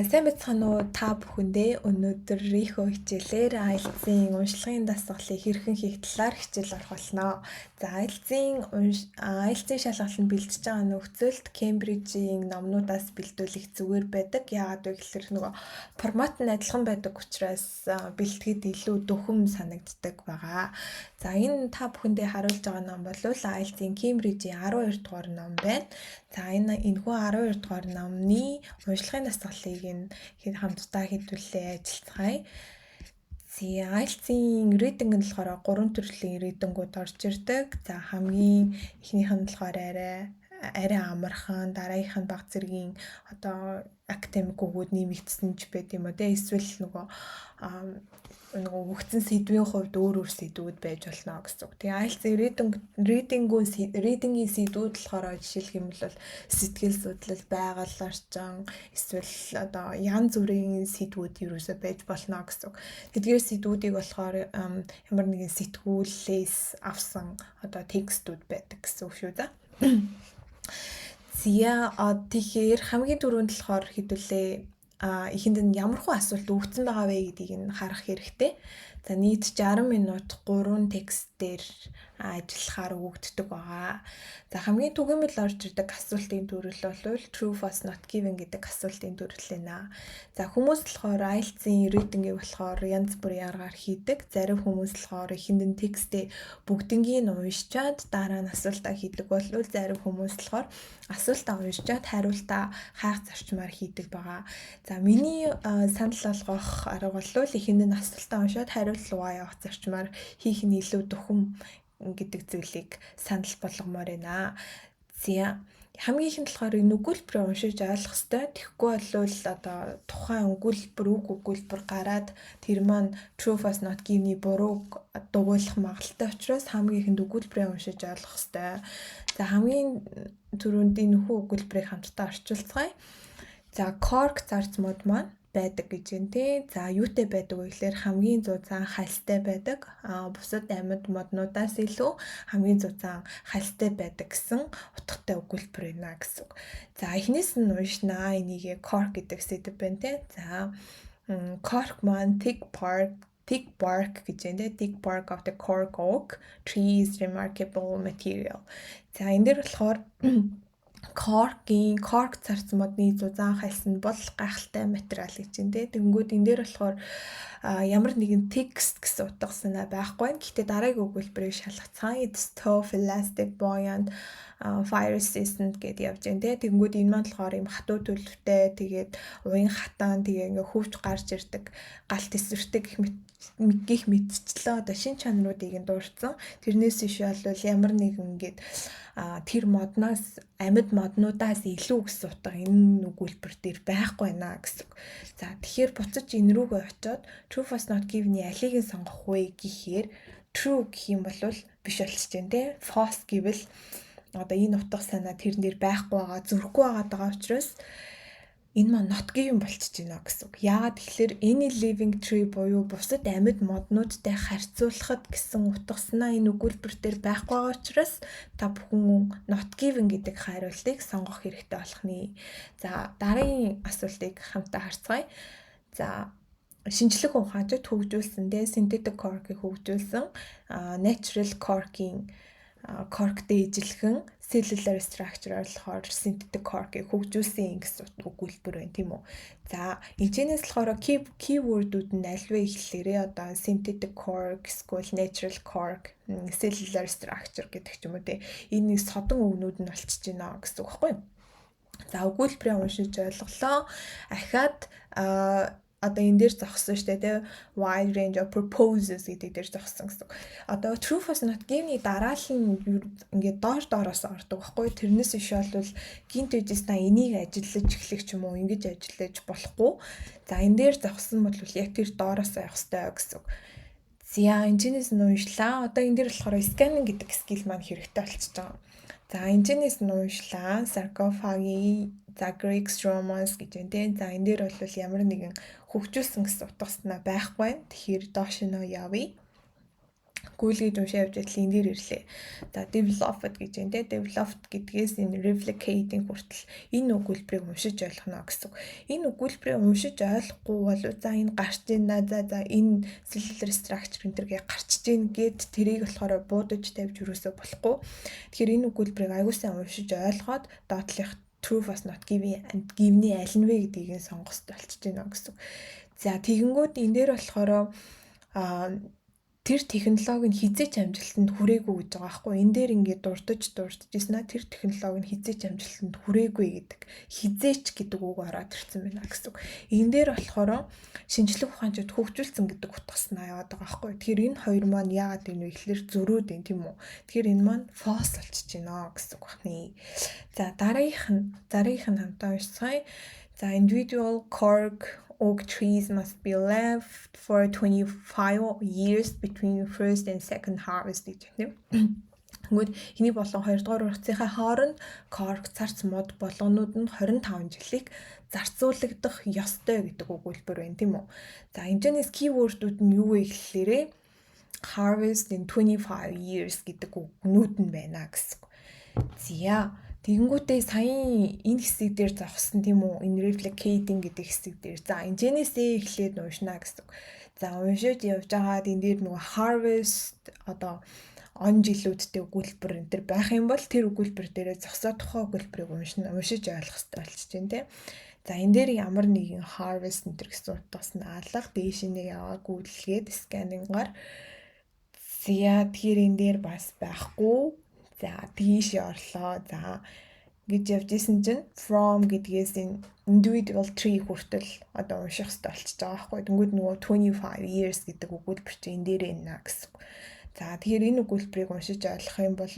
Сайн байцгаана уу та бүхэндээ. Өнөөдрийнхөө хичээлээр IELTS-ийн уншлагын дасгалыг хэрхэн хийх талаар хичээл орох болно. За, IELTS-ийн шалгалтанд бэлдэж байгаа нөхцөлд Кембрижийн номнуудаас бэлдүүлэх зүгээр байдаг. Яагаад вэ гэхээр нөгөө формат нь адилхан байдаг учраас бэлтгэхэд илүү дөхөм санагддаг байгаа. За, энэ та бүхэндээ харуулж байгаа ном бол IELTS-ийн Кембрижийн 12 дугаар ном байна. За, энэхүү 12 дугаар номны уншлагын дасгалыг нь хамтдаа хэдүүлээ ажиллацгаая. За, IELTS-ийн reading нь болохоор гурван төрлийн reading-үүд орж ирдэг. За, хамгийн эхнийх нь болохоор арай амархан, дараагийнх нь бага зэргийн одоо академик үгүүд нэмэгдсэн ч байд юм уу те, эсвэл нөгөө өгсөн сэдвийн хувьд өөр өөр сэдвүүд байж болно гэсэн үг. Тэгээ IELTS reading-ийн сэдвүүд болохоор жишээлх юм бол сэтгэл судлал, байгаль орчин, эсвэл одоо янз бүрийн сэдвүүд ерөөсөө байж болно гэсэн үг. Тэдгээр сэдвүүдийг болохоор ямар нэгэн сэтгүүлээс авсан одоо текстүүд байдаг гэсэн үг шүү, за. За, тэгэхээр хамгийн түрүүнд болохоор хэдүүлээ эхэнд нь ямархуу асуулт өгсөн байгаа вэ гэдгийг нь харах хэрэгтэй. За, нийт 60 минут 3 текст дээр ажиллахаар өгөгддөг байгаа. За, хамгийн түгээмэл орж ирдэг асуултын төрөл бол true, false, not given гэдэг асуултын төрөл байна. За, хүмүүс болохоор IELTS-ийн reading-ийг болохоор янз бүрийн аргаар хийдэг. Зарим хүмүүс болохоор эхэнд нь текстээ бүгднийг нь уншичаад дараа нь асуултаа хийдэг бол зарим хүмүүс болохоор асуултаа уншичаад хариултаа хайх зарчмаар хийдэг байгаа. За, миний санал болгох арга бол эхэнд нь асуултаа уншаад хариулт руугаа явах зарчмаар хийх нь илүү дөхөм гэдэг зүйлийг санал болгомоор байна. За, хамгийн ихэнд болохоор энэ өгүүлбэрээ уншиж ойлгох ёстой. Тэгэхгүй бол одоо тухайн өгүүлбэр, үг өгүүлбэр гараад тэр маань true, false, not given-ий бурууг дугуйлах магадлалтай учраас хамгийн ихэнд өгүүлбэрээ уншиж ойлгох ёстой. За, хамгийн түрүүнд энэ хүү өгүүлбэрийг хамтдаа орчуулцгаая. За, cork царц мод маань байдаг гэж байна тий. За, юутай байдаг вэ гэхээр хамгийн зузаан хальстай байдаг. Бусад амьд моднуудаас илүү хамгийн зузаан хальстай байдаг гэсэн утгатай өгүүлбэр байна гэсэн үг. За, эхнээс нь уншнаа. Энийг cork гэдэг сэдэв байна тий. За, cork маань thick bark гэж байна те, thick bark of the cork oak tree is remarkable material. За, энэ дээр болохоор cork царц модны зузаан хальс нь бол гайхалтай материал гэж байна те. Тэнгүүд энэ дээр болохоор ямар нэгэн текст гэсэн утга санаа байхгүй байна. Гэхдээ дараагийн өгүүлбэрийг шалгацгаая. It's tough, elastic, buoyant, fire resistant гэдээ явж байна те. Тэнгүүд энэ маань болохоор юм хатуу төлөвтэй, тэгээд уян хатаан, тэгээ ингээ хөвч гарч ирдэг, галт тэсвэртэй гэх мэтчлээ одоо шин чанаруудыг нь дурдсан. Тэрнээс биш бол ямар нэгэн ингээд тэр модноос, амьд моднуудаас илүү гэсэн утга энэ өгүүлбэр дээр байхгүй байна гэсэн үг. За, тэгэхээр буцаж энэ рүүгээ очиод true, false, not given-ий алийг нь сонгох вэ гэхээр true гэх юм бол биш болчих чинь те. False гэвэл одоо энэ утга санаа тэрэн дээр байхгүй байгаа, зөрөхгүй байгаа учраас энэ маань not given болчихж байна гэсэн үг. Яагаад гэхээр any living tree буюу бусад амьд моднуудтай харьцуулахад гэсэн утга санаа энэ өгүүлбэр дээр байхгүй байгаа учраас та бүхэн not given гэдэг хариултыг сонгох хэрэгтэй болох нэ. За, дараагийн асуултыг хамтдаа харцгаая. За, шинжлэх ухаанчид хөгжүүлсэн те, synthetic cork-ыг хөгжүүлсэн, natural cork-ийн cork-тэй ижилхэн cellular structure болохоор synthetic cork-ыг хөгжүүлсэн гэсэн өгүүлбэр байна, тийм үү. За, энэчнээс болохоор keyword-үүд нь аль вэ гэхлээрээ одоо synthetic cork, эсвэл natural cork, cellular structure гэдэг ч юм уу те. Энэ содон үгнүүд нь болчихж байна гэсэн үг байхгүй юу? За, өгүүлбэрээ уншиж ойлголоо. Ахаад одоо энэ дээр зогссон шүү дээ, тий, wide range of purposes гэдэг дээр зогссон гэсэн. Одоо true, false, not given-ий дараалал нь ингээд доор доороос ордог байхгүй. Тэрнээс биш бол гинт үжээс та энийг ажиллаж эхлэх ч юм уу, ингэж ажиллаж болохгүй. За, энэ дээр зогссон бол яг тэр доороос явах хэрэгтэй гэсэн. За, энэчнээс нь уншлаа. Одоо энэ дээр болохоор scanning гэдэг skill маань хэрэгтэй болчихж байгаа. За, энэчнээс нь уншлаа. Sarcophagi, за, Greeks, Romans гэж байна те. За, энэ дээр бол ямар нэгэн хөгжүүлсэн гэсэн утга санаа байхгүй байна. Тэгэхээр доош нь явъя. Гүйлгэж уншаа явж байтал энэ дээр ирлээ. За, developed гэж байна те. Developed гэдгээс энэ replicating хүртэл энэ өгүүлбэрийг уншиж ойлгоно гэсэн. Энэ өгүүлбэрийг уншиж ойлгохгүй бол за, энэ гарч ийна, за, энэ cellular structure энэ тэргээ гарч ийн гэд тэрийг болохоор буудаж тавьж юусоо болохгүй. Тэгэхээр энэ өгүүлбэрийг аягүй сайн уншиж ойлгоод доотлих true, false, not given and given-ий аль нь вэ гэдгийг нь сонгох хэрэгтэй болчихж байна гэсэн. За, тэгэнгүүт энэ дээр болохоор тэр технологи нь хэзээ ч амжилтанд хүрээгүй гэж байгаа байхгүй. Энэ дээр ингээд дурдж дурдж ирсэн аа, тэр технологи нь хэзээ ч амжилтанд хүрээгүй гэдэг, хэзээ ч гэдэг үг ороод ирсэн байна гэсэн үг. Энэ дээр болохоор шинжлэх ухаанчид хөгжүүлсэн гэдэг утгаснаа яваад байгаа байхгүй. Тэгэхээр энэ хоёр маань яагаад энэ вэ гэхлээр зөрөөд юм, тийм үү? Тэгэхээр энэ маань false болчихж байна гэсэн үг байна. За, дараагийнх нь хамтаа уншицгаая. За, individual cork oak trees must be left for 25 years between first and second harvest гэж байна. Тэнгүүд эхний болон хоёрдугаар ургацынхаа хооронд cork царц мод болгонууд нь 25 жилийг зарцуулагдах ёстой гэдэг өгүүлбэр байна, тийм үү. За, энэ keyword-үүд нь юу вэ гэхлээрээ harvest in 25 years гэдэг үгнүүд нь байна гэсэн. За, тэгэнгүүтээ саяын энэ хэсэг дээр зогссон, тийм үү? Энэ replicating гэдэг хэсэг дээр. За, энэчнээсээ эхлээд уншина гэсэн. За, уншиж явж байгаад энэ дээр нөгөө harvest одоо он жилүүдтэй өгүүлбэр энэ төр байх юм бол тэр өгүүлбэр дээрээ зогсоо тухайн өгүүлбэрийг уншина, уншиж ойлгох хэрэгтэй болчих чинь, тийм. За, энэ дээр ямар нэгэн harvest энэ төр гэсэн утгаас нь алга, дээш нь яваа гүйлгээд scanning-аар. За, тэгэхээр энэ дээр бас байхгүй. За, тийшээ орлоо. За, гэж явж исэн чинь from гэдгээс энэ individual tree хүртэл одоо унших хэрэгтэй болчихж байгаа байхгүй. Тэнгүүд нөгөө 25 years гэдэг өгүүлбэр чинь энэ дээр байна гэсэн. За, тэгэхээр энэ өгүүлбэрийг уншиж ойлгох юм бол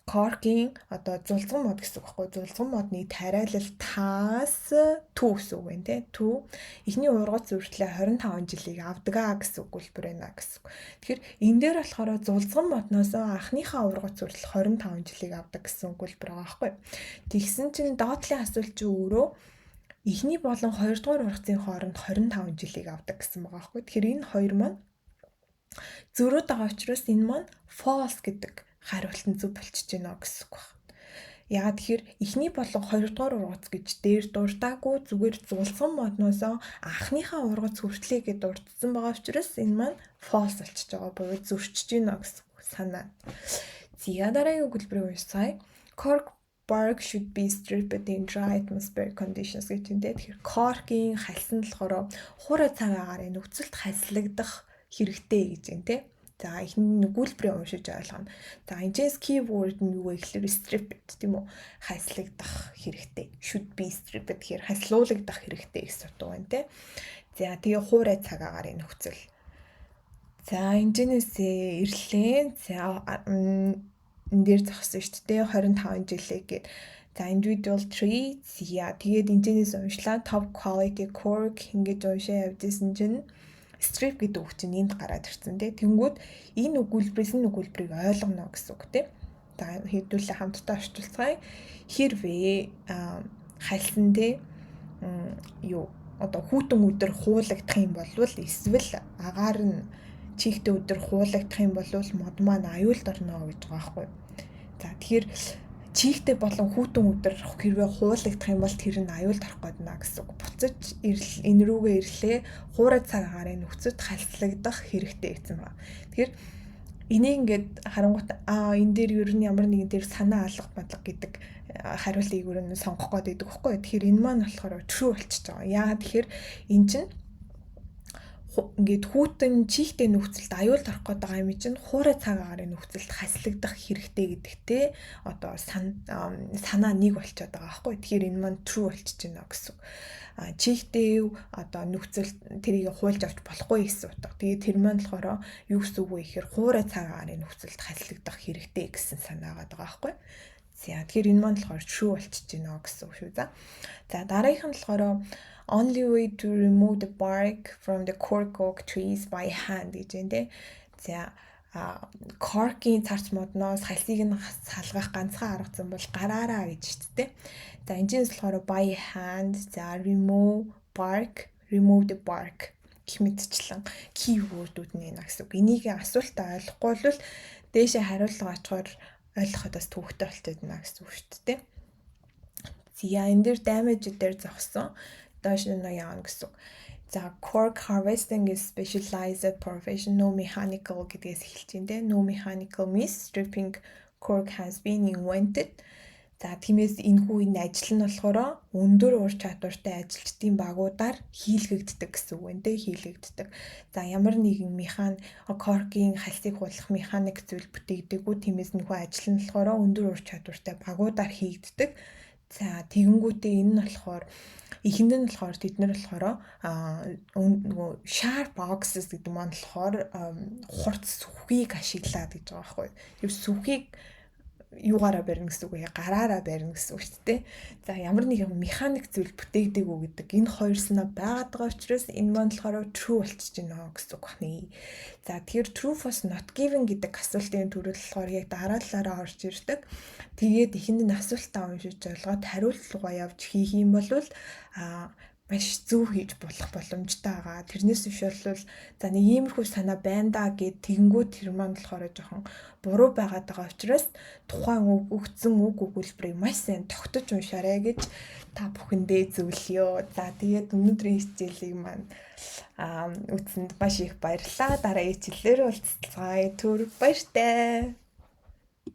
cork-ийн одоо зулзган мод гэсэн үг байхгүй. Зулзган модны тариалал таас to гэсэн үг байна, те. To эхний ургац хүртлээ 25 жилийг авдгаа гэсэн өгүүлбэр байна гэсэн үг. Тэгэхээр энэ дээр болохоор зулзган модноос анхныхаа ургац хүртэл 25 жилийг авдаг гэсэн өгүүлбэр байгаа байхгүй. Тэгсэн чинь доотлын асуулт чинь өөрөө эхний болон хоёрдугаар ургацын хооронд 25 жилийг авдаг гэсэн байгаа байхгүй. Тэгэхээр энэ хоёр маань зөрөөд байгаа учраас энэ маань false гэдэг хариулт нь зөв болчихж байна гэсэн үг байна. Яагаад тэгэхээр эхний болон хоёрдугаар ургац гэж дээр дурдаагүй, зүгээр зулзган модноосоо анхныхаа ургац хүртлээ гэж дурдсан байгаа учраас энэ маань false болчихж байгаа буюу зөрчиж байна гэсэн санаа. За, дараагийн өгүүлбэрийг уншицгаая. Cork bark should be stripped in dry atmospheric conditions гэж байна те. Тэгэхээр cork-ийн хальс нь болохоор хуурай цаг агаарын нөхцөлд хальслагдах хэрэгтэй гэж байна те. За, эхний өгүүлбэрийг уншиж ойлгоно. За, энэчээс keyword нь юу вэ гэхлээр stripped, тийм үү? Хальслагдах хэрэгтэй. Should be stripped гэхээр хальслуулагдах хэрэгтэй гэсэн утга байна те. За, тэгээ хуурай цаг агаарын нөхцөл. За, энэчнээс ирлээ. За, энэ дээр зогссон шүү дээ. 25 жилээ гээд. За, individual tree. За, тэгээд энэчнээс уншлаа. Top quality cork ингэж уншаа явжсэн чинь strip гэдэг үг чинь энд гараад ирсэн, тий. Тэнгүүд энэ өгүүлбэрээс энэ өгүүлбэрийг ойлгоно гэсэн үг, тий. За, хэдүүлээ хамтдаа орчуулцгаая. Хэрвээ хальсан, тий, юу одоо хүйтэн өдөр хуулагдах юм бол эсвэл агаар нь чийгтэй өдөр хуулагдах юм бол мод маань аюулд орно гэж байгаа байхгүй. За, тэгэхээр чийгтэй болон хүйтэн өдөр хэрвээ хуулагдах юм бол тэр нь аюулд орох гээд наа гэсэн үг. Буцаж энэ рүүгээ ирлээ. Хуурай цаг агаарын нөхцөлд хальслагдах хэрэгтэй гэсэн байна. Тэгэхээр энийг ингээд харангуут аа, энэ дээр ер нь ямар нэгэн дээр санаа алга мадлага гэдэг хариултыг ер нь сонгох гээд байдаг байхгүй. Тэгэхээр энэ маань болохоор true болчихж байгаа. Яагаад тэгэхээр эн чинь ингээд хүйтэн чийгтэй нөхцөлд аюулд орох гээд байгаа юм чинь хуурай цаг агаарын нөхцөлд хаслагдах хэрэгтэй гэдэгтэй одоо санаа нэг болчиход байгаа байхгүй. Тэгэхээр энэ маань true болчихж байна гэсэн. А чийгтэй одоо нөхцөл тэрийг хуулж авч болохгүй гэсэн утга. Тэгээд тэр маань болохоор юу гэсэн үг вэ гэхээр хуурай цаг агаарын нөхцөлд хаслагдах хэрэгтэй гэсэн санаа байгаа байхгүй. За, тэгэхээр энэ маань болохоор true болчихж байна гэсэн үг шүү. За, дараагийнх нь болохоор only way to remove the bark from the cork oak trees by hand гэж байна, те. За, cork-ийн царц модноос хальсыг нь салгах ганцхан арга зам бол гараараа гэж шүү дээ. За, энэ чинь болохоор by hand, за, remove bark, remove the bark. Гэх мэтчлэн keyword-үүд нь байна гэсэн үг. Энийг асуултаа ойлгохгүй бол дээшээ хариулга очихоор ойлгоход бас төвөгтэй болчиход байна гэсэн үг шүү дээ. За, энэ дээр damage дээр зогсон. Доош нь яана гэсэн үг. За, cork harvesting is specialized profession, no mechanical гэдгээс эхэлж байна те. No mechanical means stripping cork has been invented. За, тиймээс энэхүү энэ ажил нь болохоор өндөр ур чадвартай ажилчдын багуудаар хийлгэгддэг гэсэн үг байна те, хийлгэгддэг. За, ямар нэгэн механи коркийн хальсыг хуулах механик зүйл бүтээгдээгүй. Тиймээс энэхүү ажил нь болохоор өндөр ур чадвартай багуудаар хийгддэг. За, тэгэнгүүтээ энэ нь болохоор эхэнд нь болохоор тэд нар болохоор нөгөө sharp axes гэдэг маань болохоор хурц сүхийг ашиглаад гэж байгаа байхгүй. Тэр сүхийг юугаараа барина гэсэн үг вэ? Гараараа барина гэсэн үг шүү дээ. За, ямар нэгэн механик зүйл бүтээгдээгүй гэдэг энэ хоёр санаа байгаад байгаа учраас энэ маань болохоор true болчихж байна гэсэн үг байна. За, тэгэхээр true, false, not given гэдэг асуултын төрөл болохоор яг дараалалаараа орж ирдэг. Тэгээд эхэнд нь асуултаа уншиж ойлгоод хариулт руугаа явж хийх юм бол маш зөв хийж болох боломжтой байгаа. Тэрнээс биш бол за, нэг иймэрхүү санаа байна да гэд тэгэнгүүт тэр маань болохоор жоохон буруу байгаад байгаа учраас тухайн үг, өгсөн үг өгүүлбэрийг маш сайн тогтож уншаарай гэж та бүхэндээ зөвлөё. За, тэгээд өнөөдрийн хичээлийг маань үзсэнд маш их баярлалаа. Дараагийн хичээлээр уулзцгаая. Түр баяртай.